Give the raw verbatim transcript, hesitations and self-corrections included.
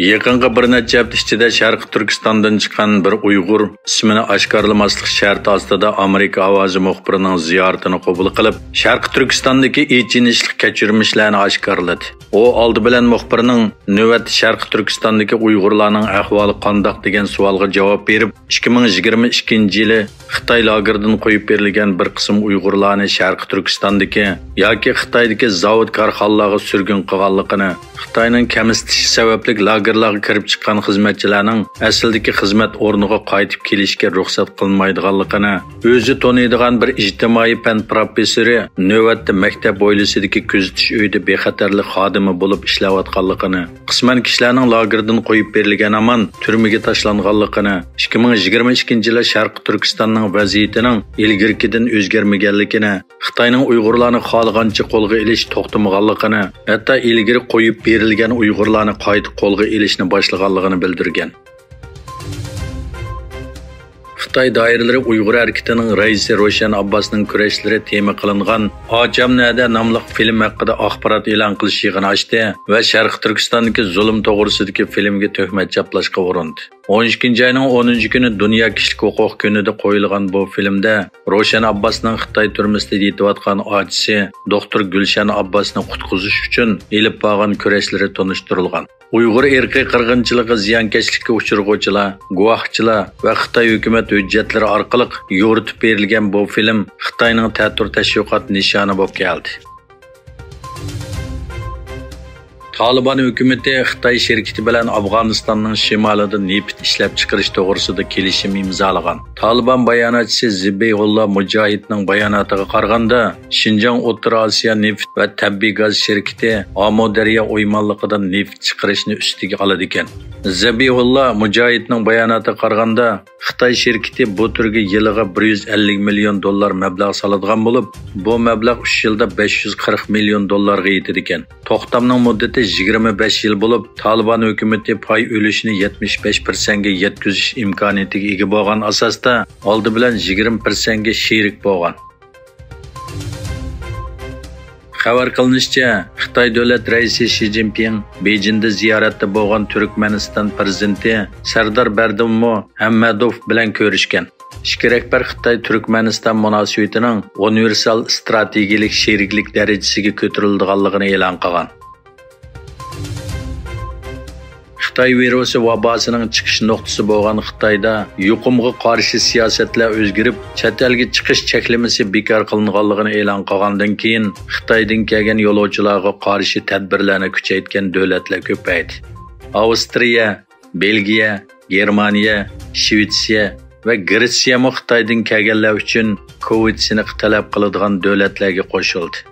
يېقىنقى بىر نەچچە ھەپتە ئىچىدە شەرقىي تۈركىستاندىن چىققان بىر ئۇيغۇر ئىسمىنى ئاشكارىلىماسلىق شەرتى ئاستىدا ئامېرىكا ئاۋازى مۇخبىرىنىڭ زىيارىتىنى قوبۇل قىلىپ، شەرقىي تۈركىستاندىكى ئېچىنىشلىق كەچۈرمىشلەرنى ئاشكارىلىدى. ئۇ ئالدى بىلەن مۇخبىرنىڭ نۆۋەتتە شەرقىي تۈركىستاندىكى ئۇيغۇرلارنىڭ ئەھۋالى قانداق دېگەن سوئالغا جاۋاب بېرىپ، ئىككى مىڭ يىگىرمە ئىككىنچى يىلى خىتاي لاگېردىن قويۇپ بېرىلگەن بىر قىسىم ئۇيغۇرلارنى شەرقىي تۈركىستاندىكى ياكى خىتايدىكى زاۋۇت كارخانىلارغا سۈرگۈن قىلغانلىقىنى، خىتاينىڭ كەمسىتىشى سەۋەبلىك لاگېرلارغا كىرىپ چىققان خىزمەتچىلەرنىڭ ئەسلىدىكى خىزمەت ئورنىغا قايتىپ كېلىشكە رۇخسەت قىلمايدىغانلىقىنى، ئۆزى تونۇيدىغان بىر ئىجتىمائىي پەن پروفېسسورى نۆۋەتتە مەكتەپ ھويلىسىدىكى كۆزىتىش ئۆيىدە بىخەتەرلىك خادىمى بولۇپ ئىشلەۋاتقانلىقىنى، قىسمەن كىشىلەرنىڭ لاگېردىن قويۇپ بېرىلگەن ھامان تۈرمىگە تاشلانغانلىقىنى، ئىككى مىڭ يىگىرمە ئىككىنچى يىلى شەرقىي تۈركىستاننىڭ ۋەزىيىتىنىڭ ئىلگىرىكىدىن ئۆزگەرمىگەنلىكىنى، خىتاينىڭ ئۇيغۇرلارنى خالىغانچە قولغا ئېلىش توختىمىغانلىقىنى، ھەتتا ئىلگىرى قويۇپ بېرىلگەن ئۇيغۇرلارنى قايتا قولغا ئېلىشنى باشلىغانلىقىنى بىلدۈرگەن. خىتاي دائىرىلىرى ئۇيغۇر ھەرىكىتىنىڭ رەئىسى روشەن ئابباسنىڭ كۈرەشلىرى تېما قىلىنغان ئاچام نەدە ناملىق فىلىم ھەققىدە ئاخبارات ئېلان قىلىش يىغىنى ئاچتى ۋە شەرقىي تۈركىستاندىكى زۇلۇم توغرىسىدىكى فىلىمگە تۆھمەت چاپلاشقا ئۇرۇندى. ئون ئىككىنچى ئاينىڭ ئونىنچى كۈنى دۇنيا كىشىلىك ھوقۇق كۈنىدە قويۇلغان بۇ فىلىمدە روشەن ئابباسنىڭ خىتاي تۈرمىسىدە يېتىۋاتقان ئاچىسى دوختۇر گۈلشەن ئابباسنى قۇتقۇزۇش ئۈچۈن ئېلىپ بارغان كۈرەشلىرى تونۇشتۇرۇلغان. ئۇيغۇر ئىرقىي قىرغىنچىلىقىغا زىيانكەشلىككە ئۇچرىغۇچىلار، گۇۋاھچىلار ۋە خىتاي ھۆكۈمەت ھۆججەتلىرى ئارقىلىق يورۇتۇپ بېرىلگەن بۇ فىلىم خىتاينىڭ تەتۈر تەشۋىقات نىشانى بولۇپ كەلدى. تالىبان ھۆكۈمىتى خىتاي شىركىتى بىلەن ئافغانىستاننىڭ شىمالىدا نېفىت ئىشلەپچىقىرىش توغرىسىدا كېلىشىم ئىمزالىغان. تالىبان باياناتچىسى زىبىھۇللا مۇجاھىدنىڭ باياناتىغا قارىغاندا، شىنجاڭ ئوتتۇرا ئاسىيا نېفىت ۋە تەبىئىي گاز شىركىتى ئامۇدەريا ئويمانلىقىدىن نېفىت چىقىرىشنى ئۈستىگە ئالىدىكەن. زەبىھۇللا مۇجاھىدنىڭ باياناتىغا قارىغاندا، خىتاي شىركىتى بۇ تۈرگە يىلىغا بىر يۈز ئەللىك مىليون دوللار مەبلەغ سالىدىغان بولۇپ، بۇ مەبلەغ ئۈچ يىلدا بەش يۈز قىرىق مىليون دوللارغا يېتىدىكەن. توختامنىڭ مۇددىتى يىگىرمە بەش يىل بولۇپ، تالىبان ھۆكۈمىتى پاي ئۈلۈشىنى يەتمىش بەش پىرسەنتكە يەتكۈزۈش ئىمكانىيىتىگە ئىگە بولغان ئاساستا، ئالدى بىلەن يىگىرمە پىرسەنتكە شېرىك بولغان. خەۋەر قىلىنىشىچە، خىتاي دۆلەت رەئىسى شى جىنپىڭ بېيجىڭدا زىيارەتتە بولغان تۈركمەنىستان پىرېزىدېنتى سەردار بەردىمۇھەممەدوف بىلەن كۆرۈشكەن. ئىككى رەھبەر خىتاي تۈركمەنىستان مۇناسىۋىتىنىڭ ئۇنىۋېرسال ئىستراتېگىيەلىك شېرىكلىك دەرىجىسىگە كۆتۈرۈلىدىغانلىقىنى ئېلان قىلغان. خىتاي ۋىرۇسى ۋاباسىنىڭ چىقىش نۇقتىسى بولغان خىتايدا يۇقۇمغا قارشى سىياسەتلەر ئۆزگىرىپ، چەت ئەلگە چىقىش چەكلىمىسى بىكار قىلىنغانلىقىنى ئېلان قىلغاندىن كېيىن، خىتايدىن كەلگەن يولۇچىلارغا قارشى تەدبىرلەرنى كۈچەيتكەن دۆلەتلەر كۆپەيدى. ئاۋسترىيە، بېلگىيە، گېرمانىيە، شىۋېتسىيە ۋە گرېتسىيەمۇ خىتايدىن كەلگەنلەر ئۈچۈن كوۋىد سىنىقى تەلەپ قىلىدىغان دۆلەتلەرگە قوشۇلدى.